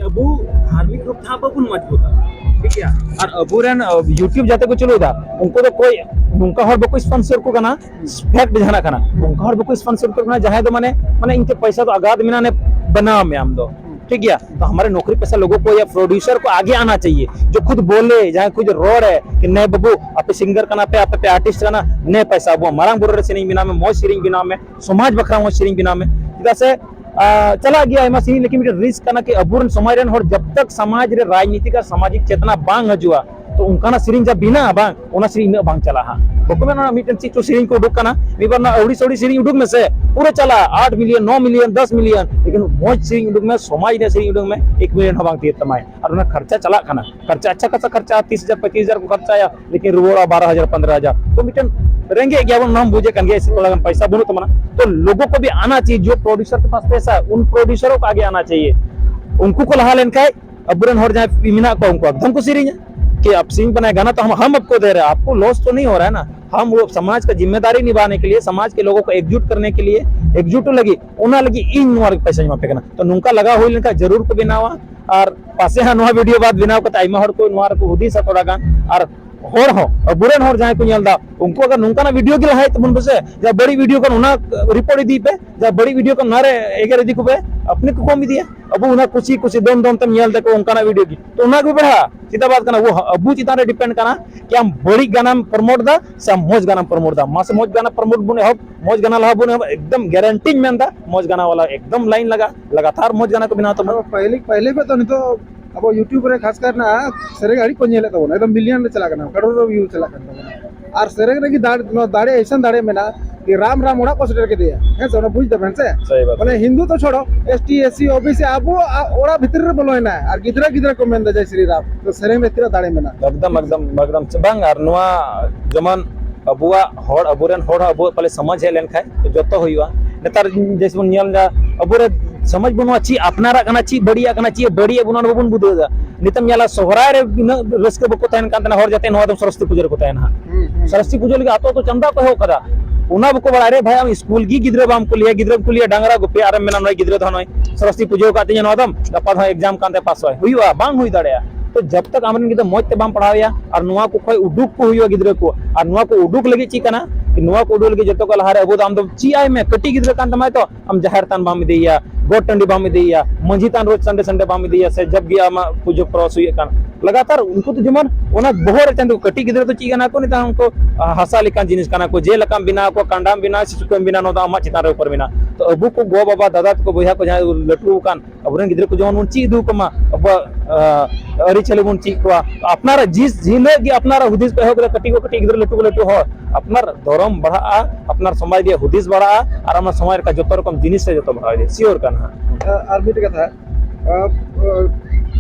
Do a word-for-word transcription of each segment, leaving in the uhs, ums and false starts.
ᱟᱵᱚ ᱫᱷᱟᱨᱢᱤᱠ ᱨᱩᱯ ᱛᱮ ᱦᱟᱸᱜ ᱵᱟᱵᱚᱱ ᱢᱚᱡᱽᱵᱩᱛᱟ, ᱴᱷᱤᱠ ᱜᱮᱭᱟ? ᱟᱨ ᱟᱵᱚᱨᱮᱱ YouTube ᱡᱟᱛᱮ ᱠᱚ ᱪᱟᱹᱞᱩᱭᱮᱫᱟ, ᱩᱱᱠᱩ ᱫᱚ ᱠᱚᱭ ᱱᱚᱝᱠᱟ ᱦᱚᱲ ᱵᱟᱠᱚ sponsor ᱠᱚ ᱠᱟᱱᱟ, ᱯᱷᱮᱠᱴ ᱡᱟᱦᱟᱱᱟᱜ ᱠᱟᱱᱟ, ᱱᱚᱝᱠᱟ ᱦᱚᱲ ᱵᱟᱠᱚ sponsor ᱠᱚ ᱠᱟᱱᱟ ᱡᱟᱦᱟᱸᱭ ᱫᱚ ᱢᱟᱱᱮ ᱢᱟᱱᱮ ᱤᱧ ᱴᱷᱮᱱ ᱯᱚᱭᱥᱟ ᱫᱚ ᱟᱜᱟᱫ ᱢᱮᱱᱟᱜᱼᱟ, ᱵᱮᱱᱟᱣ ᱢᱮ ᱟᱢ ᱫᱚ, ᱴᱷᱤᱠ ᱜᱮᱭᱟ? ᱛᱚ ᱦᱟᱢᱟᱨᱮ ᱱᱚᱠᱨᱤ ᱯᱮᱥᱟ ᱞᱳᱜᱳ ᱠᱚ ᱭᱟ ᱯᱨᱚᱰᱭᱩᱥᱟᱨ ᱠᱚ ᱟᱜᱮ ᱟᱱᱟ ᱪᱟᱦᱤᱭᱮ, ᱡᱚ ᱠᱷᱩᱫ ᱵᱚᱞᱮ, ᱡᱟᱦᱟᱸᱭ ᱠᱷᱩᱫ ᱨᱚᱲᱮ ᱠᱤ ᱱᱮ ᱵᱟᱹᱵᱩ, ᱟᱯᱮ ᱥᱤᱝᱜᱟᱨ ᱠᱟᱱᱟ ᱯᱮ, ᱟᱯᱮ ᱯᱮ ᱟᱨᱴᱤᱥᱴ ᱠᱟᱱᱟ, ᱱᱮ ᱯᱚᱭᱥᱟ ᱟᱵᱚᱣᱟᱜ ᱢᱟᱨᱟᱝ ᱵᱩᱨᱩ ᱨᱮ ᱥᱮᱨᱮᱧ ᱵᱮᱱᱟᱣ ᱢᱮ, ᱢᱚᱡᱽ ᱥᱮᱨᱮᱧ ᱵᱮᱱᱟᱣ ᱢᱮ, ᱥᱚᱢᱟᱡᱽ ᱵᱟᱠᱷᱨᱟ ᱢᱚᱡᱽ ᱥᱮᱨᱮᱧ ᱵᱮᱱᱟᱣ ᱢᱮ᱾ ᱪᱮᱫᱟᱜ ᱥᱮ ᱪᱟᱞᱟᱜ ᱜᱮᱭᱟ ᱟᱭᱢᱟ ᱥᱮᱨᱮᱧ, ᱞᱮᱠᱤᱱ ᱢᱤᱫᱴᱮᱱ ᱨᱤᱥᱠ ᱠᱟᱱᱟ ᱠᱤ ᱟᱵᱚᱨᱮᱱ ᱥᱚᱢᱟᱡᱽ ᱨᱮᱱ ᱦᱚᱲ ᱡᱟᱵ ᱛᱟᱠ ᱥᱟᱢᱟᱡᱽ ᱨᱮ ᱨᱟᱡᱽᱱᱤᱛᱤᱠ ᱟᱨ ᱥᱟᱢᱟᱡᱤᱠ ᱪᱮᱛᱱᱟ ᱵᱟᱝ ᱦᱤᱡᱩᱜᱼᱟ, ᱛᱚ ᱚᱱᱠᱟᱱᱟᱜ ᱥᱮᱨᱮᱧ ᱡᱟ ᱵᱮᱱᱟᱜᱼᱟ ᱵᱟᱝ, ᱚᱱᱟ ᱥᱮᱨᱮᱧ ᱤᱱᱟᱹᱜ ᱵᱟᱝ ᱪᱟᱞᱟᱜᱼᱟ᱾ ᱵᱟᱠᱚ ᱢᱮᱱᱟ ᱚᱱᱟ ᱢᱤᱫᱴᱮᱱ ᱪᱮᱫ ᱪᱚ ᱥᱮᱨᱮᱧ ᱠᱚ ᱩᱰᱩᱠ ᱠᱟᱱᱟ, ᱢᱤᱫ ᱵᱟᱨ ᱚᱱᱟ ᱟᱹᱣᱲᱤ ᱥᱟᱹᱣᱲᱤ ᱥᱮᱨᱮᱧ ᱩᱰᱩᱠ ᱢᱮᱥᱮ, ᱯᱩᱨᱟᱹ ᱪᱟᱞᱟᱜᱼᱟ ᱟᱴ ᱢᱤᱞᱤᱭᱚᱱ, ᱱᱚ ᱢᱤᱞᱤᱭᱚᱱ, ᱫᱚᱥ ᱢᱤᱞᱤᱭᱚᱱ, ᱞᱮᱠᱤᱱ ᱢᱚᱡᱽ ᱥᱮᱨᱮᱧ ᱩᱰᱩᱠ ᱢᱮ, ᱥᱚᱢᱟᱡᱽ ᱨᱮᱭᱟᱜ ᱥᱮᱨᱮᱧ ᱩᱰᱩᱠ ᱢᱮ, ᱮᱠ ᱢᱤᱞᱤᱭᱚᱱ ᱦᱚᱸ ᱵᱟᱝ ᱛᱤᱭᱳᱜ ᱛᱟᱢᱟᱭ᱾ ᱟᱨ ᱚᱱᱟ ᱠᱷᱚᱨᱪᱟ ᱪᱟᱞᱟᱜ ᱠᱟᱱᱟ, ᱠᱷᱚᱨᱪᱟ ᱟᱪᱪᱷᱟ ᱠᱷᱟᱥᱟ ᱠᱷᱚᱨᱪᱟ ᱛᱤᱥ ᱦᱟᱡᱟᱨ ᱯᱚᱸᱪᱤᱥ ᱦᱟᱡᱟᱨ ᱠᱚ ᱠᱷᱚᱨᱪᱟᱭᱟ, ᱞᱮᱠᱤᱱ ᱨᱩᱣᱟᱹᱲᱟ ᱵᱟᱨᱚ ᱦᱟᱡᱟᱨ ᱯᱚᱱᱫᱽᱨᱚ ᱦᱟᱡᱟᱨ᱾ ᱛᱚ ᱢᱤᱫᱴᱮᱱ ᱨᱮᱸᱜᱮᱡ ᱜᱮᱭᱟ ᱵᱚᱱ, ᱚᱱᱟ ᱦᱚᱸ ᱵᱩᱡᱮᱫ ᱠᱟᱱ ᱜᱮᱭᱟ, ᱛᱷᱚᱲᱟ ᱜᱟᱱ ᱯᱚᱭᱥᱟ ᱵᱟᱹᱱᱩᱜ ᱛᱟᱵᱚᱱᱟ᱾ ᱛᱚ ᱞᱳᱜᱳ ᱠᱚ ᱵᱷᱤ ᱟᱱᱟ ᱪᱟᱦᱤᱭᱮ, ᱡᱳ ᱯᱨᱚᱰᱭᱩᱥᱟᱨ ᱠᱮ ᱯᱟᱥ ᱯᱮᱥᱟ, ᱩᱱ ᱯᱨᱚᱰᱭᱩᱥᱟᱨ ᱠᱚ ᱟᱜᱮ ᱟᱱᱟ ᱪᱟᱦᱤᱭᱮ, ᱩᱱᱠᱩ ᱠᱚ ᱞᱟᱦᱟ ᱞᱮᱱᱠᱷᱟᱱ ᱟᱵᱚᱨᱮᱱ ᱦᱚᱲ ᱡᱟᱦᱟᱸᱭ ᱢᱮᱱᱟᱜ ᱠᱚᱣᱟ ᱩᱱᱠᱩ ᱮᱠᱫᱚᱢ ᱠᱚ ᱥᱮᱨᱮᱧᱟ᱾ कि आप सिंह बनाए गाना तो हम हम आपको दे रहे हैं, आपको लॉस तो नहीं हो रहा है ना। हम वो समाज का जिम्मेदारी निभाने के लिए, समाज के लोगों को एकजुट करने के लिए, एकजुट ᱞᱟᱹᱜᱤᱫ, ᱚᱱᱟ ᱞᱟᱹᱜᱤᱫ ᱤᱧ ᱱᱚᱣᱟ ᱨᱮ ᱯᱚᱭᱥᱟᱧ ᱮᱢᱟ ᱯᱮ ᱠᱟᱱᱟ᱾ ᱛᱚ ᱱᱚᱝᱠᱟ ᱞᱟᱜᱟᱣ ᱦᱩᱭ ᱞᱮᱱᱠᱷᱟᱱ ᱡᱟᱹᱨᱩᱲ ᱠᱚ ᱵᱮᱱᱟᱣᱟ᱾ ᱟᱨ ᱯᱟᱥᱮ ᱦᱟᱸᱜ ᱱᱚᱣᱟ ᱵᱷᱤᱰᱤᱭᱳ ᱵᱟᱫ ᱵᱮᱱᱟᱣ ᱠᱟᱛᱮ ᱟᱭᱢᱟ ᱦᱚᱲ ᱠᱚ ᱱᱚᱣᱟ ᱨᱮᱠᱚ ᱦᱩᱫᱤᱥᱟ ᱛᱷᱚᱲᱟ ᱜᱟᱱ᱾ ᱟᱨ ᱦᱚᱲ ᱦᱚᱸ, ᱟᱵᱚᱨᱮᱱ ᱦᱚᱲ ᱡᱟᱦᱟᱸᱭ ᱠᱚ ᱧᱮᱞ ᱮᱫᱟ, ᱩᱱᱠᱩ ᱟᱜᱟᱨ ᱱᱚᱝᱠᱟᱱᱟᱜ ᱵᱷᱤᱰᱤᱭᱳ ᱜᱮ ᱞᱟᱦᱟᱭ ᱛᱟᱵᱚᱱ ᱯᱮᱥᱮ, ᱡᱟ ᱵᱟᱹᱲᱤᱡ ᱵᱷᱤᱰᱤᱭᱳ ᱠᱟᱱ ᱚᱱᱟ ᱨᱤᱯᱳᱨᱴ ᱤᱫᱤᱭ ᱯᱮ, ᱡᱟ ᱵᱟᱹᱲᱤᱡ ᱵᱷᱤᱰᱤᱭᱳ ᱠᱟᱱ ᱚᱱᱟ ᱨᱮ ᱮᱜᱮᱨ ᱤᱫᱤ ᱠᱚᱯᱮ, ᱟᱯᱱᱤ ᱠᱚ ᱠᱚᱢ ᱤᱫᱤᱭᱟ᱾ ᱟᱵᱚ ᱚᱱᱟ ᱠᱩᱥᱤ ᱠᱩᱥᱤ ᱫᱚᱱ ᱫᱚᱱ ᱛᱮᱢ ᱧᱮᱞ ᱫᱟᱠᱚ ᱚᱱᱠᱟᱱᱟᱜ ᱵᱷᱤᱰᱤᱭᱳ ᱜᱮ, ᱛᱚ ᱚᱱᱟ ᱜᱮ ᱵᱟᱲᱦᱟᱜᱼᱟ᱾ ᱪᱮᱫᱟᱜ ᱵᱟᱫ ᱠᱟᱱᱟ? ᱟᱵᱚ, ᱟᱵᱚ ᱪᱮᱛᱟᱱ ᱨᱮ ᱰᱤᱯᱮᱱᱰ ᱠᱟᱱᱟ ᱠᱤ ᱟᱢ ᱵᱟᱹᱲᱤᱡ ᱜᱟᱱᱟᱢ ᱯᱨᱚᱢᱳᱴ ᱫᱟ ᱥᱮ ᱟᱢ ᱢᱚᱡᱽ ᱜᱟᱱᱟᱢ ᱯᱨᱚᱢᱳᱴ ᱫᱟ᱾ ᱢᱟᱥᱮ ᱢᱚᱡᱽ ᱜᱟᱱᱟ ᱯᱨᱚᱢᱳᱴ ᱵᱚᱱ ᱮᱦᱚᱵ, ᱢᱚᱡᱽ ᱜᱟᱱᱟ ᱞᱟᱦᱟ ᱵᱚᱱ ᱮᱦᱚᱵ, ᱮᱠᱫᱚᱢ ᱜᱟᱨᱮᱱᱴᱤᱧ ᱢᱮᱱᱫᱟ, ᱢᱚᱡᱽ ᱜᱟᱱᱟ ᱣᱟᱞᱟ ᱮᱠᱫᱚᱢ ᱞᱟᱭᱤᱱ ᱞᱟᱜᱟ, ᱞᱟᱜᱟᱛᱟᱨ ᱢᱚᱡᱽ ᱜᱟᱱᱟ ᱠᱚ ᱵᱮᱱᱟᱣ ᱛᱟᱵᱚᱱᱟ᱾ ᱟᱫᱚ ᱯᱟᱹᱦᱤᱞᱤ, ᱯᱟᱹᱦᱤᱞᱤ ᱠᱷᱚᱱ ᱫᱚ ᱱᱤᱛᱚᱜ ᱟᱵᱚ YouTube ᱨᱮ ᱠᱷᱟᱥ ᱠᱟᱨ ᱱᱟ ᱥᱮᱨᱮᱧ ᱟᱹᱰᱤ ᱠᱚ ᱧᱮᱞᱮᱫ ᱛᱟᱵᱚᱱᱟ, ᱮᱠᱫᱚᱢ ᱢᱤᱞᱤᱭᱚᱱ ᱨᱮ ᱪᱟᱞᱟᱜ ᱠᱟᱱᱟ, ᱠᱟᱨᱳᱲ ᱨᱮ ᱵᱷᱤᱭᱩ ᱪᱟᱞᱟᱜ ᱠᱟᱱ ᱛᱟᱵᱚᱱᱟ᱾ ᱟᱨ ᱥᱮᱨᱮᱧ ᱨᱮᱜᱮ ᱫᱟᱲᱮ, ᱱᱚᱣᱟ ᱫᱟᱲᱮ, ᱮᱭᱥᱟᱱ ᱫᱟᱲᱮ ᱢᱮᱱᱟᱜᱼᱟ ᱠᱤ ᱨᱟᱢ ᱨᱟᱢ ᱚᱲᱟᱜ ᱠᱚ ᱥᱮᱴᱮᱨ ᱠᱮᱫᱮᱭᱟ, ᱦᱮᱸ ᱥᱮ? ᱚᱱᱟ ᱵᱩᱡᱽ ᱫᱟᱵᱮᱱ ᱥᱮ? ᱥᱟᱹᱦᱤ ᱵᱟᱛ᱾ ᱢᱟᱱᱮ ᱦᱤᱱᱫᱩ ᱛᱚ ᱪᱷᱚᱲᱚ, ST, SC, OBC ᱟᱵᱚ ᱟ-, ᱚᱲᱟᱜ ᱵᱷᱤᱛᱤᱨ ᱨᱮ ᱵᱚᱞᱚᱭᱮᱱᱟ ᱟᱨ ᱜᱤᱫᱽᱨᱟᱹ ᱜᱤᱫᱽᱨᱟᱹ ᱠᱚ ᱢᱮᱱᱫᱟ ᱡᱟᱭ ᱥᱨᱤ ᱨᱟᱢ᱾ ᱛᱚ ᱥᱮᱨᱮᱧ ᱨᱮ ᱛᱤᱱᱟᱹᱜ ᱫᱟᱲᱮ ᱢᱮᱱᱟᱜᱼᱟ? ᱮᱠᱫᱚᱢ, ᱮᱠᱫᱚᱢ, ᱮᱠᱫᱚᱢ᱾ ᱵᱟᱝ, ᱟᱨ ᱱᱚᱣᱟ ᱡᱮᱢᱚᱱ ᱟᱵᱚᱣᱟᱜ ᱦᱚᱲ, ᱟᱵᱚᱨᱮᱱ ᱦᱚᱲ ᱦᱚᱸ ᱟᱵᱚᱣᱟᱜ ᱯᱟᱞᱮ ᱥᱚᱢᱟᱡᱽ ᱦᱮᱡ ᱞᱮᱱᱠᱷᱟᱱ ᱛᱚ ᱡᱚᱛᱚ ᱦᱩᱭᱩᱜᱼᱟ᱾ ᱱᱮᱛᱟᱨ ᱡᱮᱭᱥᱮ ᱵᱚᱱ ᱧᱮᱞ ᱮᱫᱟ, ᱟᱵᱚᱨᱮᱱ ᱥᱚᱢᱟᱡᱽ ᱵᱟᱹᱱᱩᱜᱼᱟ, ᱪᱮᱫ ᱟᱯᱱᱟᱨᱟᱜ ᱠᱟᱱᱟ, ᱪᱮᱫ ᱵᱟᱹᱲᱤᱡᱟᱜ ᱠᱟᱱᱟ, ᱪᱮᱫ ᱵᱟᱹᱲᱤᱡ ᱟᱵᱚᱱ, ᱚᱱᱟ ᱵᱟᱵᱚᱱ ᱵᱩᱡᱷᱟᱹᱣ ᱮᱫᱟ᱾ ᱱᱤᱛᱚᱜ ᱧᱮᱞᱟ, ᱥᱚᱦᱨᱟᱭ ᱨᱮ ᱩᱱᱟᱹᱜ ᱨᱟᱹᱥᱠᱟᱹ ᱵᱟᱠᱚ ᱛᱟᱦᱮᱱ ᱠᱟᱱ ᱛᱟᱦᱮᱱᱟ ᱦᱚᱲ, ᱡᱟᱛᱮ ᱱᱚᱣᱟ ᱫᱚ ᱥᱚᱨᱚᱥᱚᱛᱤ ᱯᱩᱡᱟᱹ ᱨᱮᱠᱚ ᱛᱟᱦᱮᱱᱟ ᱦᱟᱸᱜ᱾ ᱦᱩᱸ, ᱦᱩᱸ᱾ ᱥᱚᱨᱚᱥᱚᱛᱤ ᱯᱩᱡᱟᱹ ᱞᱟᱹᱜᱤᱫ ᱟᱛᱳ ᱟᱛᱳ ᱪᱟᱸᱫᱟ ᱠᱚ ᱮᱦᱚᱵ ᱠᱟᱫᱟ᱾ ᱚᱱᱟ ᱵᱟᱠᱚ ᱵᱟᱲᱟᱭ ᱨᱮ, ᱵᱷᱟᱭ, ᱟᱢ ᱥᱠᱩᱞ ᱜᱮ ᱜᱤᱫᱽᱨᱟᱹ ᱵᱟᱢ ᱠᱩᱞᱤᱭᱟ, ᱜᱤᱫᱽᱨᱟᱹᱢ ᱠᱩᱞᱤᱭᱟ ᱰᱟᱝᱨᱟ ᱜᱩᱯᱤ, ᱟᱨᱮᱢ ᱢᱮᱱᱟ, "ᱱᱚᱜᱼᱚᱭ ᱜᱤᱫᱽᱨᱟᱹ ᱫᱚ ᱱᱚᱜᱼᱚᱭ ᱥᱚᱨᱚᱥᱚᱛᱤ ᱯᱩᱡᱟᱹ ᱟᱠᱟᱫ ᱛᱤᱧᱟ, ᱱᱚᱣᱟ ᱫᱚ ᱜᱟᱯᱟ ᱫᱚ ᱮᱠᱡᱟᱢ ᱠᱟᱱ ᱛᱮ ᱯᱟᱥᱚᱜᱼᱟᱭ", ᱦᱩᱭᱩᱜᱼᱟ? ᱵᱟᱝ ᱦᱩᱭ ᱫᱟᱲᱮᱭᱟᱜᱼᱟ᱾ ᱛᱚ ᱡᱟᱵ ᱛᱟᱠ ᱟᱢᱨᱮᱱ ᱜᱤᱫᱽᱨᱟᱹ ᱢᱚᱡᱽ ᱛᱮ ᱵᱟᱢ ᱯᱟᱲᱦᱟᱣᱮᱭᱟ, ᱟᱨ ᱱᱚᱣᱟ ᱠᱚ ᱠᱷᱚᱡ ᱩᱰᱩᱠ ᱠᱚ ᱦᱩᱭᱩᱜᱼᱟ ᱜᱤᱫᱽᱨᱟᱹ ᱠᱚ᱾ ᱟᱨ ᱱᱚᱣᱟ ᱠᱚ ᱩᱰᱩᱠ ᱞᱟᱹᱜᱤᱫ ᱪᱮᱫ ᱠᱟᱱᱟ? ᱱᱚᱣᱟ ᱠᱚ ᱩᱰᱩᱠ ᱞᱟᱹᱜᱤᱫ ᱡᱚᱛᱚ ᱠᱚ ᱞᱟᱦᱟᱨᱮ ᱟᱵᱚ ᱫᱚ, ᱟᱢ ᱫᱚ ᱪᱮᱫ ᱟᱭ ᱢᱮ, ᱠᱟᱹᱴᱤᱡ ᱜᱤᱫᱽᱨᱟᱹ ᱠᱟᱱ ᱛᱟᱢᱟᱭ ᱛᱚ, ᱟᱢ ᱡᱟᱦᱮᱨ ᱛᱷᱟᱱ ᱵᱟᱢ ᱤᱫᱤᱭᱮᱭᱟ, ᱜᱚᱴ ᱴᱟᱺᱰᱤ ᱵᱟᱢ ᱤᱫᱤᱭᱮᱭᱟ, ᱢᱟᱹᱡᱷᱤ ᱛᱷᱟᱱ ᱨᱳᱡᱽ ᱥᱟᱱᱰᱮ ᱥᱟᱱᱰᱮ ᱵᱟᱢ ᱤᱫᱤᱭᱮᱭᱟ, ᱥᱮ ᱡᱟᱵ ᱜᱮ ᱟᱢᱟᱜ ᱯᱩᱡᱟᱹ ᱯᱚᱨᱚᱵᱽ ᱦᱩᱭᱩᱜ ᱠᱟᱱ, ᱞᱟᱜᱟᱛᱟᱨ ᱩᱱᱠᱩ ᱫᱚ ᱡᱮᱢᱚᱱ ᱚᱱᱟ ᱵᱚᱦᱚᱜ ᱨᱮ ᱪᱟᱸᱫᱩ, ᱠᱟᱹᱴᱤᱡ ᱜᱤᱫᱽᱨᱟᱹ ᱫᱚ ᱪᱮᱫ ᱠᱟᱱᱟ ᱠᱚ, ᱱᱮᱛᱟᱨ ᱩᱱᱠᱩ, ᱟ, ᱦᱟᱥᱟ ᱞᱮᱠᱟᱱ ᱡᱤᱱᱤᱥ ᱠᱟᱱᱟ ᱠᱚ, ᱡᱮᱞᱮᱠᱟᱢ ᱵᱮᱱᱟᱣ ᱠᱚᱣᱟ, ᱠᱟᱸᱰᱟᱢ ᱵᱮᱱᱟᱣ ᱥᱮ ᱪᱩᱠᱟᱹᱢ ᱵᱮᱱᱟᱣ, ᱱᱚᱣᱟ ᱫᱚ ᱟᱢᱟᱜ ᱪᱮᱛᱟᱱ ᱨᱮ ᱩᱯᱚᱨ ᱢᱮᱱᱟᱜᱼᱟ᱾ ᱛᱚ ᱟᱵᱚ ᱠᱚ ᱜᱚ ᱵᱟᱵᱟ, ᱫᱟᱫᱟ ᱛᱟᱠᱚ, ᱵᱚᱭᱦᱟ ᱠᱚ ᱡᱟᱦᱟᱸᱭ ᱞᱟᱹᱴᱩ ᱟᱠᱟᱱ, ᱟᱵᱚᱨᱮᱱ ᱜᱤᱫᱽᱨᱟᱹ ᱠᱚ ᱡᱮᱢᱚᱱ ᱵᱚᱱ ᱪᱮᱫ ᱟᱹᱜᱩ ᱠᱚᱢᱟ, ᱟᱵᱚᱣᱟᱜ, ᱟ, ᱟᱹᱨᱤᱪᱟᱹᱞᱤ ᱵᱚᱱ ᱪᱮᱫ ᱠᱚᱣᱟ, ᱟᱯᱱᱟᱨᱟᱜ ᱡᱤᱥ ᱦᱤᱞᱳᱜ ᱜᱮ ᱟᱯᱱᱟᱨᱟᱜ ᱦᱩᱫᱤᱥ ᱠᱚ ᱮᱦᱚᱵ ᱠᱮᱫᱟ, ᱠᱟᱹᱴᱤᱡ ᱠᱚ ᱠᱟᱹᱴᱤᱡ ᱜᱤᱫᱽᱨᱟᱹ, ᱞᱟᱹᱴᱩ ᱠᱚ ᱞᱟᱹᱴᱩ ᱦᱚᱲ, ᱟᱯᱱᱟᱨ ᱫᱷᱚᱨᱚᱢ ᱵᱟᱲᱦᱟᱜᱼᱟ, ᱟᱯᱱᱟᱨ ᱥᱚᱢᱟᱡᱽ ᱨᱮᱭᱟᱜ ᱦᱩᱫᱤᱥ ᱵᱟᱲᱦᱟᱜᱼᱟ, ᱟᱨ ᱚᱱᱟ ᱥᱚᱢᱟᱡᱽ ᱨᱮᱭᱟᱜ ᱡᱚᱛᱚ ᱨᱚᱠᱚᱢ ᱡᱤᱱᱤᱥ ᱨᱮ ᱡᱚᱛᱚ ᱵᱟᱲᱦᱟᱣ ᱤᱫᱤᱜᱼᱟ, sure ᱠᱟᱱᱟ ᱦᱟᱸᱜ᱾ ᱟᱨ ᱢᱤᱫᱴᱮᱡ ᱠᱟᱛᱷᱟ, ᱟ, ᱟ,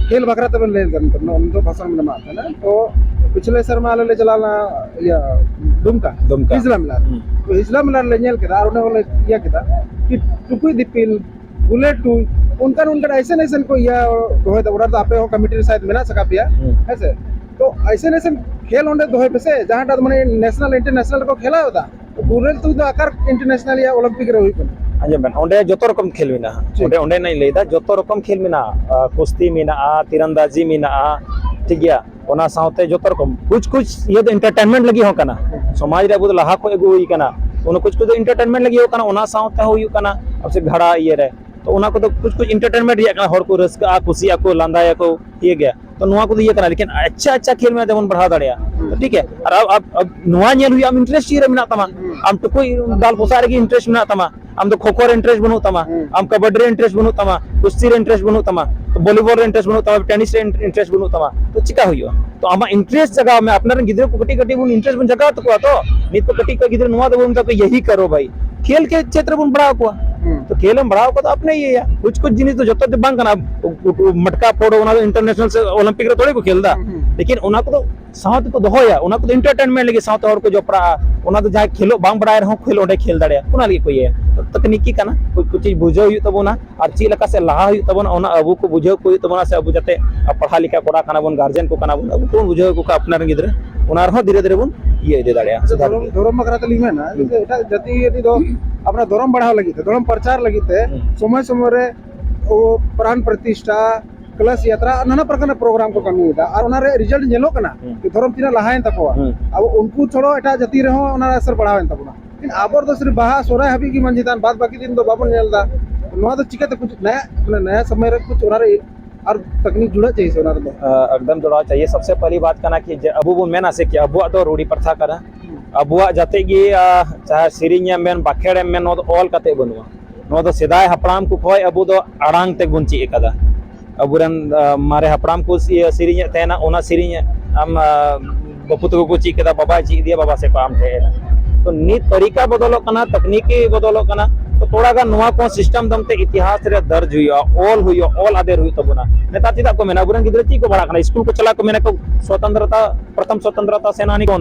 ᱠᱷᱮᱞ ᱵᱟᱠᱷᱨᱟ ᱛᱮᱵᱮᱱ ᱞᱟᱹᱭ ᱮᱫᱟ, ᱱᱤᱛᱚᱜ ᱱᱚᱜᱼᱚ ᱱᱤᱛᱚᱜ ᱵᱷᱟᱥᱚᱱ ᱵᱮᱱ ᱮᱢᱟᱜ ᱛᱟᱦᱮᱱᱟ, ᱛᱚ ᱯᱤᱪᱷᱞᱮ ᱥᱮᱨᱢᱟ ᱟᱞᱮ ᱞᱮ ᱪᱟᱞᱟᱣ ᱞᱮᱱᱟ, ᱤᱭᱟᱹ, ᱫᱩᱢᱠᱟ, ᱫᱩᱢᱠᱟ᱾ ᱦᱤᱡᱽᱞᱟ ᱢᱮᱞᱟ᱾ ᱦᱩᱸ᱾ ᱛᱚ ᱦᱤᱡᱽᱞᱟ ᱢᱮᱞᱟ ᱨᱮᱞᱮ ᱧᱮᱞ ᱠᱮᱫᱟ, ᱟᱨ ᱚᱸᱰᱮ ᱦᱚᱸᱞᱮ ᱤᱭᱟᱹ ᱠᱮᱫᱟ ᱠᱤ ᱴᱩᱠᱩᱡ ᱫᱤᱯᱤᱞ, ᱵᱩᱞᱮᱴ ᱴᱩᱭ, ᱚᱱᱠᱟᱱ ᱚᱱᱠᱟᱱ ᱟᱭᱥᱮᱱ ᱟᱭᱥᱮᱱ ᱠᱚ ᱤᱭᱟᱹ ᱫᱚᱦᱚᱭᱮᱫᱟ᱾ ᱚᱱᱟ ᱫᱚ ᱟᱯᱮ ᱦᱚᱸ ᱠᱚᱢᱤᱴᱤ ᱨᱮ ᱥᱟᱭᱮᱫ ᱢᱮᱱᱟᱜ ᱥᱟᱠᱟᱫ ᱯᱮᱭᱟ, ᱦᱩᱸ᱾ ᱦᱮᱸ ᱥᱮ? ᱛᱚ ᱟᱭᱥᱮᱱ ᱟᱭᱥᱮᱱ ᱠᱷᱮᱞ ᱚᱸᱰᱮ ᱫᱚᱦᱚᱭ ᱯᱮᱥᱮ, ᱡᱟᱦᱟᱸᱴᱟᱜ ᱢᱟᱱᱮ ᱱᱮᱥᱱᱟᱞ ᱤᱱᱴᱟᱨᱱᱮᱥᱱᱟᱞ ᱨᱮᱠᱚ ᱠᱷᱮᱞᱟᱣ ᱮᱫᱟ᱾ ᱵᱩᱞᱮᱴ ᱛᱩᱧ ᱫᱚ ᱟᱠᱟᱨ ᱤᱱᱴᱟᱨᱱᱮᱥᱱᱟᱞ ᱭᱟ ᱚᱞᱤᱢᱯᱤᱠ ᱨᱮ ᱦᱩᱭᱩᱜ ᱠᱟᱱᱟ? ᱟᱸᱡᱚᱢ ᱵᱮᱱ, ᱚᱸᱰᱮ ᱡᱚᱛᱚ ᱨᱚᱠᱚᱢ ᱠᱷᱮᱞ ᱢᱮᱱᱟᱜᱼᱟ᱾ ᱴᱷᱤᱠ᱾ ᱚᱸᱰᱮ, ᱚᱸᱰᱮ ᱱᱟᱜ ᱤᱧ ᱞᱟᱹᱭᱫᱟ, ᱡᱚᱛᱚ ᱨᱚᱠᱚᱢ ᱠᱷᱮᱞ ᱢᱮᱱᱟᱜᱼᱟ᱾ ᱟᱸ, ᱠᱩᱥᱛᱤ ᱢᱮᱱᱟᱜᱼᱟ, ᱛᱤᱨᱟᱱᱫᱟᱡᱤ ᱢᱮᱱᱟᱜᱼᱟ, ᱴᱷᱤᱠ ᱜᱮᱭᱟ᱾ ᱚᱱᱟ ᱥᱟᱶᱛᱮ ᱡᱚᱛᱚ ᱨᱚᱠᱚᱢ ᱠᱩᱪ ᱠᱩᱪ ᱤᱭᱟᱹ ᱫᱚ ᱮᱱᱴᱟᱨᱴᱮᱱᱢᱮᱱᱴ ᱞᱟᱹᱜᱤᱫ ᱦᱚᱸ ᱠᱟᱱᱟ᱾ ᱦᱩᱸ᱾ ᱥᱚᱢᱟᱡᱽ ᱨᱮ ᱟᱵᱚ ᱫᱚ ᱞᱟᱦᱟ ᱠᱷᱚᱡ ᱟᱹᱜᱩ ᱦᱩᱭ ᱠᱟᱱᱟ᱾ ᱚᱱᱟ ᱠᱩᱪ ᱠᱩᱪ ᱫᱚ ᱮᱱᱴᱟᱨᱴᱮᱱᱢᱮᱱᱴ ᱞᱟᱹᱜᱤᱫ ᱦᱚᱸ ᱠᱟᱱᱟ, ᱚᱱᱟ ᱥᱟᱶᱛᱮ ᱦᱚᱸ ᱦᱩᱭᱩᱜ ᱠᱟᱱᱟ ᱟᱵᱚ ᱥᱮᱫ ᱜᱷᱟᱲᱟ ᱤᱭᱟᱹ ᱨᱮ᱾ ᱛᱚ ᱚᱱᱟ ᱠᱚᱫᱚ ᱠᱩᱪ ᱠᱩᱪ ᱮᱱᱴᱟᱨᱴᱮᱱᱢᱮᱱᱴ ᱨᱮᱭᱟᱜ ᱠᱟᱱᱟ, ᱦᱚᱲ ᱠᱚ ᱨᱟᱹᱥᱠᱟᱹᱜᱼᱟ, ᱠᱩᱥᱤᱜ ᱟᱠᱚ, ᱞᱟᱸᱫᱟᱭᱟᱠᱚ, ᱤᱭᱟᱹ ᱜᱮᱭᱟ᱾ ᱛᱚ ᱱᱚᱣᱟ ᱠᱚᱫᱚ ᱤᱭᱟᱹ ᱠᱟᱱᱟ, ᱞᱮᱠᱤᱱ ᱟᱪᱪᱷᱟ ᱟᱪᱪᱷᱟ ᱠᱷᱮᱞ ᱢᱮᱱᱟᱜᱼᱟ, ᱡᱮᱢᱚᱱ ᱵᱟᱲᱦᱟᱣ ᱫᱟᱲᱮᱭᱟᱜᱼᱟ᱾ ᱦᱩᱸ᱾ ᱴᱷᱤᱠ ᱜᱮᱭᱟ? ᱟᱨ ᱟᱵ, ᱟᱵ, ᱟᱵ, ᱱᱚᱣᱟ ᱧᱮᱞ ᱦᱩᱭᱩᱜᱼᱟ, ᱟᱢ ᱤᱱᱴᱟᱨᱮᱥᱴ ᱪᱮᱫ ᱨᱮ ᱢᱮᱱᱟᱜ ᱛᱟᱢᱟ? ᱦᱩᱸ᱾ ᱟᱢ ᱴᱩᱠᱩᱡ ᱫᱟᱞ ᱯᱚᱥᱟᱜ ᱨᱮᱜᱮ ᱤᱱᱴᱟᱨᱮᱥᱴ ᱢᱮᱱᱟᱜ ᱛᱟᱢᱟ, ᱦᱩᱸ᱾ ᱟᱢ ᱠᱟᱵᱟᱰᱤ ᱨᱮ ᱤᱱᱴᱟᱨᱮᱥᱴ ᱵᱟᱹᱱᱩᱜ ᱛᱟᱢᱟ, ᱠᱩᱥᱛᱤ ᱨᱮ ᱤᱱᱴᱟᱨᱮᱥᱴ ᱵᱟᱹᱱᱩᱜ ᱛᱟᱢᱟ, ᱵᱷᱚᱞᱤᱵᱚᱞ ᱨᱮ ᱤᱱᱴᱟᱨᱮᱥᱴ ᱵᱟᱹᱱᱩᱜ ᱛᱟᱢᱟ, ᱴᱮᱱᱤᱥ ᱨᱮ ᱤᱱᱴᱟᱨᱮᱥᱴ ᱵᱟᱹᱱᱩᱜ ᱛᱟᱢᱟ, ᱛᱚ ᱪᱤᱠᱟ ᱦᱩᱭᱩᱜᱼᱟ? ᱛᱚ ᱟᱢᱟᱜ ᱤᱱᱴᱟᱨᱮᱥᱴ ᱡᱟᱜᱟᱣ ᱢᱮ᱾ ᱟᱯᱱᱟᱨ ᱨᱮᱱ ᱜᱤᱫᱽᱨᱟᱹ ᱠᱚ ᱠᱟᱹᱴᱤᱡ ᱠᱟᱹᱴᱤᱡ ᱵᱚᱱ ᱤᱱᱴᱟᱨᱮᱥᱴ ᱵᱚᱱ ᱡᱟᱜᱟᱣ ᱛᱟᱠᱚᱣᱟ᱾ ᱛᱚ ᱱᱤᱛ ᱠᱚ ᱠᱟᱹᱴᱤᱡ ᱠᱚ ᱜᱤᱫᱽᱨᱟᱹ ᱱᱚᱣᱟ ᱫᱚ ᱵᱚᱱ ᱢᱮᱛᱟ ᱠᱚᱣᱟ, "ᱭᱟᱦᱤ ᱠᱟᱨᱳ ᱵᱷᱟᱭ", ᱠᱷᱮᱞ ᱠᱷᱮᱞ ᱪᱮᱫ ᱨᱮᱵᱚᱱ ᱵᱟᱲᱦᱟᱣ ᱠᱚᱣᱟ? ᱦᱩᱸ᱾ ᱛᱚ ᱠᱷᱮᱞ ᱮᱢ ᱵᱟᱲᱦᱟᱣ ᱠᱚᱣᱟ ᱛᱚ ᱟᱯᱱᱮ ᱤᱭᱟᱹᱭᱟ᱾ ᱠᱩᱪ ᱠᱩᱪ ᱡᱤᱱᱤᱥ ᱫᱚ ᱡᱚᱛᱚ ᱫᱚ ᱵᱟᱝ ᱠᱟᱱᱟ᱾ ᱢᱟᱴᱠᱟ ᱯᱷᱳᱲ, ᱚᱱᱟ ᱫᱚ ᱤᱱᱴᱟᱨᱱᱮᱥᱱᱟᱞ ᱥᱮ ᱚᱞᱤᱢᱯᱤᱠ ᱨᱮ ᱛᱷᱚᱲᱮ ᱠᱚ ᱠᱷᱮᱞ ᱫᱟ᱾ ᱦᱩᱸ, ᱦᱩᱸ᱾ ᱞᱮᱠᱤᱱ ᱚᱱᱟ ᱠᱚᱫᱚ ᱥᱟᱶ ᱛᱮᱠᱚ ᱫᱚᱦᱚᱭᱟ, ᱚᱱᱟ ᱠᱚᱫᱚ ᱮᱱᱴᱟᱨᱴᱮᱱᱢᱮᱱᱴ ᱞᱟᱹᱜᱤᱫ ᱥᱟᱶᱛᱮ ᱦᱚᱲ ᱠᱚ ᱡᱚᱯᱲᱟᱜᱼᱟ᱾ ᱚᱱᱟ ᱫᱚ ᱡᱟᱦᱟᱸᱭ ᱠᱷᱮᱞᱳᱜ ᱵᱟᱝ ᱵᱟᱲᱟᱭ ᱨᱮᱦᱚᱸ ᱠᱷᱮᱞ ᱚᱸᱰᱮ ᱠᱷᱮᱞ ᱫᱟᱲᱮᱭᱟᱜᱼᱟ, ᱚᱱᱟ ᱞᱟᱹᱜᱤᱫ ᱠᱚ ᱤᱭᱟᱹᱭᱟ᱾ ᱛᱚᱠᱱᱤᱠᱤ ᱠᱟᱱᱟ, ᱠᱩᱪ ᱠᱩᱪ ᱵᱩᱡᱷᱟᱹᱣ ᱦᱩᱭᱩᱜ ᱛᱟᱵᱚᱱᱟ᱾ ᱟᱨ ᱪᱮᱫ ᱞᱮᱠᱟ ᱥᱮ ᱞᱟᱦᱟ ᱦᱩᱭᱩᱜ ᱛᱟᱵᱚᱱᱟ, ᱚᱱᱟ ᱟᱵᱚ ᱠᱚ ᱵᱩᱡᱷᱟᱹᱣ ᱠᱚ ᱦᱩᱭᱩᱜ ᱛᱟᱵᱚᱱᱟ᱾ ᱥᱮ ᱟᱵᱚ ᱡᱟᱛᱮ ᱯᱟᱲᱦᱟᱣ ᱞᱮᱠᱟ ᱠᱚᱲᱟ ᱠᱟᱱᱟ ᱵᱚᱱ, ᱜᱟᱨᱡᱮᱱ ᱠᱚ ᱠᱟᱱᱟ ᱵᱚᱱ, ᱟᱵᱚ ᱠᱚᱵᱚᱱ ᱵᱩᱡᱷᱟᱹᱣ ᱟᱠᱚ ᱠᱷᱟᱱ ᱟᱯᱱᱟᱨ ᱨᱮᱱ ᱜᱤᱫᱽᱨᱟᱹ, ᱚᱱᱟ ᱨᱮᱦᱚᱸ ᱫᱷᱤᱨᱮ ᱫᱷᱤᱨᱮ ᱵᱚᱱ ᱤᱭᱟᱹ ᱤᱫᱤ ᱫᱟᱲᱮᱭᱟᱜᱼᱟ, ᱟᱪᱪᱷᱟ, ᱥᱩᱫᱷᱟᱨ ᱫᱷᱚᱨᱚᱢ, ᱤᱫᱤ ᱫᱟᱲᱮᱭᱟᱜᱼᱟ᱾ ᱫᱷᱚᱨᱚᱢ ᱵᱟᱠᱷᱨᱟ ᱛᱮᱞᱤᱧ ᱢᱮᱱᱟ, ᱦᱩᱸ᱾ ᱡᱮ ᱮᱴᱟᱜ ᱡᱟᱹᱛᱤ ᱡᱟᱹᱛᱤ ᱫᱚ ᱟᱵᱚᱱᱟᱜ ᱫᱷᱚᱨᱚᱢ ᱵᱟᱲᱦᱟᱣ ᱞᱟᱹᱜᱤᱫ ᱛᱮ, ᱫᱷᱚᱨᱚᱢ ᱯᱨᱚᱪᱟᱨ ᱞᱟᱹᱜᱤᱫ ᱛᱮ ᱦᱩᱸ᱾ ᱥᱚᱢᱚᱭ ᱥᱚᱢᱚᱭ ᱨᱮ ᱳ, ᱯᱨᱟᱱ ᱯᱨᱚᱛᱤᱥᱴᱷᱟ, ᱠᱞᱟᱥ ᱭᱟᱛᱨᱟ, ᱱᱟᱱᱟ ᱯᱨᱚᱠᱟᱨ ᱨᱮᱱᱟᱜ ᱯᱨᱳᱜᱨᱟᱢ ᱠᱚ ᱠᱟᱹᱢᱤᱭᱮᱫᱟ, ᱟᱨ ᱚᱱᱟ ᱨᱮᱭᱟᱜ ᱨᱤᱡᱟᱞᱴ ᱧᱮᱞᱚᱜ ᱠᱟᱱᱟ ᱦᱩᱸ᱾ ᱡᱮ ᱫᱷᱚᱨᱚᱢ ᱛᱤᱱᱟᱹᱜ ᱞᱟᱦᱟᱭᱮᱱ ᱛᱟᱠᱚᱣᱟ᱾ ᱦᱩᱸ᱾ ᱟᱵᱚ ᱩᱱᱠᱩ ᱪᱷᱟᱲᱟ ᱮᱴᱟᱜ ᱡᱟᱹᱛᱤ ᱨᱮᱦᱚᱸ ᱚᱱᱟ ᱨᱮ ᱟᱥᱚᱨ ᱯᱟᱲᱟᱣᱮᱱ ᱛᱟᱵᱚᱱᱟ᱾ ᱟᱵᱚ ᱫᱚ ᱥᱤᱨᱯ ᱵᱟᱦᱟ ᱥᱚᱦᱨᱟᱭ ᱦᱟᱹᱵᱤᱡ ᱜᱮ ᱢᱟᱹᱡᱷᱤ ᱛᱷᱟᱱ, ᱵᱟᱫ ᱵᱟᱹᱠᱤ ᱫᱤᱱ ᱫᱚ ᱵᱟᱵᱚᱱ ᱧᱮᱞ ᱮᱫᱟ᱾ ᱱᱚᱣᱟ ᱫᱚ ᱪᱤᱠᱟᱹᱛᱮ ᱠᱩᱪ ᱱᱟᱭᱟ, ᱢᱟᱱᱮ ᱱᱟᱭᱟ ᱥᱚᱢᱚᱭ ᱨᱮ ᱠᱩᱪ ᱚᱱᱟ ᱨᱮ ᱟᱨ ᱛᱟᱠᱱᱤᱠ ᱡᱩᱲᱟᱹᱜ ᱪᱟᱹᱦᱤᱭᱮ ᱥᱮ ᱚᱱᱟ ᱨᱮᱫᱚ? ᱟ, ᱮᱠᱫᱚᱢ ᱡᱚᱲᱟᱣ ᱪᱟᱹᱦᱤᱭᱮ᱾ ᱥᱚᱵᱥᱮ ᱯᱟᱦᱞᱤ ᱵᱟᱛ ᱠᱟᱱᱟ ᱠᱤ ᱡᱮ ᱟᱵᱚ ᱵᱚᱱ ᱢᱮᱱᱟ ᱥᱮ ᱠᱤ ᱟᱵᱚᱣᱟᱜ ᱫᱚ ᱨᱩᱲᱤ ᱯᱨᱚᱛᱷᱟ ᱠᱟᱱᱟ, ᱟᱵᱚᱣᱟᱜ ᱡᱟᱛᱮ ᱜᱮ, ᱟ, ᱪᱟᱦᱮ ᱥᱮᱨᱮᱧ ᱮᱢ ᱢᱮᱱ, ᱵᱟᱠᱷᱮᱲ ᱮᱢ ᱢᱮᱱ, ᱱᱚᱣᱟ ᱫᱚ ᱚᱞ ᱠᱟᱛᱮ ᱵᱟᱹᱱᱩᱜᱼᱟ᱾ ᱱᱚᱣᱟ ᱫᱚ ᱥᱮᱫᱟᱭ ᱦᱟᱯᱲᱟᱢ ᱠᱚ ᱠᱷᱚᱱ ᱟᱵᱚ ᱫᱚ ᱟᱲᱟᱝ ᱛᱮᱵᱚᱱ ᱪᱮᱫ ᱟᱠᱟᱫᱟ᱾ ᱟᱵᱚᱨᱮᱱ, ᱟ, ᱢᱟᱨᱮ ᱦᱟᱯᱲᱟᱢ ᱠᱚ ᱥᱮ-, ᱥᱮᱨᱮᱧᱮᱫ ᱛᱟᱦᱮᱱᱟ, ᱚᱱᱟ ᱥᱮᱨᱮᱧ ᱟᱢ, ᱟ, ᱵᱟᱹᱯᱩ ᱛᱟᱠᱚ ᱠᱚ ᱪᱮᱫ ᱠᱮᱫᱟ, ᱵᱟᱵᱟᱭ ᱪᱮᱫ ᱤᱫᱤᱭᱟ, ᱵᱟᱵᱟ ᱥᱮᱫ ᱠᱷᱚᱱ ᱟᱢ ᱴᱷᱮᱱ ᱦᱮᱡ ᱮᱱᱟ᱾ ᱛᱚ ᱱᱤᱛ ᱛᱟᱹᱨᱤᱠᱟ ᱵᱚᱫᱚᱞᱚᱜ ᱠᱟᱱᱟ, ᱛᱟᱠᱱᱤᱠᱤ ᱵᱚᱫᱚᱞᱚᱜ ᱠᱟᱱᱟ, ᱛᱚ ᱛᱷᱚᱲᱟ ᱜᱟᱱ ᱱᱚᱣᱟ ᱠᱚ ᱥᱤᱥᱴᱮᱢ ᱫᱚ ᱢᱤᱫᱴᱮᱡ ᱤᱛᱤᱦᱟᱥ ᱨᱮ ᱫᱚᱨᱡᱽ ᱦᱩᱭᱩᱜᱼᱟ, ᱚᱞ ᱦᱩᱭᱩᱜᱼᱟ, ᱚᱞ ᱟᱫᱮᱨ ᱦᱩᱭᱩᱜ ᱛᱟᱵᱚᱱᱟ᱾ ᱱᱮᱛᱟᱨ ᱪᱮᱫᱟᱜ ᱠᱚ ᱢᱮᱱᱟ, ᱟᱵᱚᱨᱮᱱ ᱜᱤᱫᱽᱨᱟᱹ ᱪᱮᱫ ᱠᱚ ᱯᱟᱲᱦᱟᱜ ᱠᱟᱱᱟ, ᱥᱠᱩᱞ ᱠᱚ ᱪᱟᱞᱟᱜ ᱠᱚ ᱢᱮᱱᱟ ᱠᱚ ᱥᱚᱛᱚᱱᱛᱨᱚᱛᱟ, ᱯᱨᱚᱛᱷᱚᱢ ᱥᱚᱛᱚᱱᱛᱨᱚᱛᱟ ᱥᱮᱱᱟᱱᱤ ᱠᱚ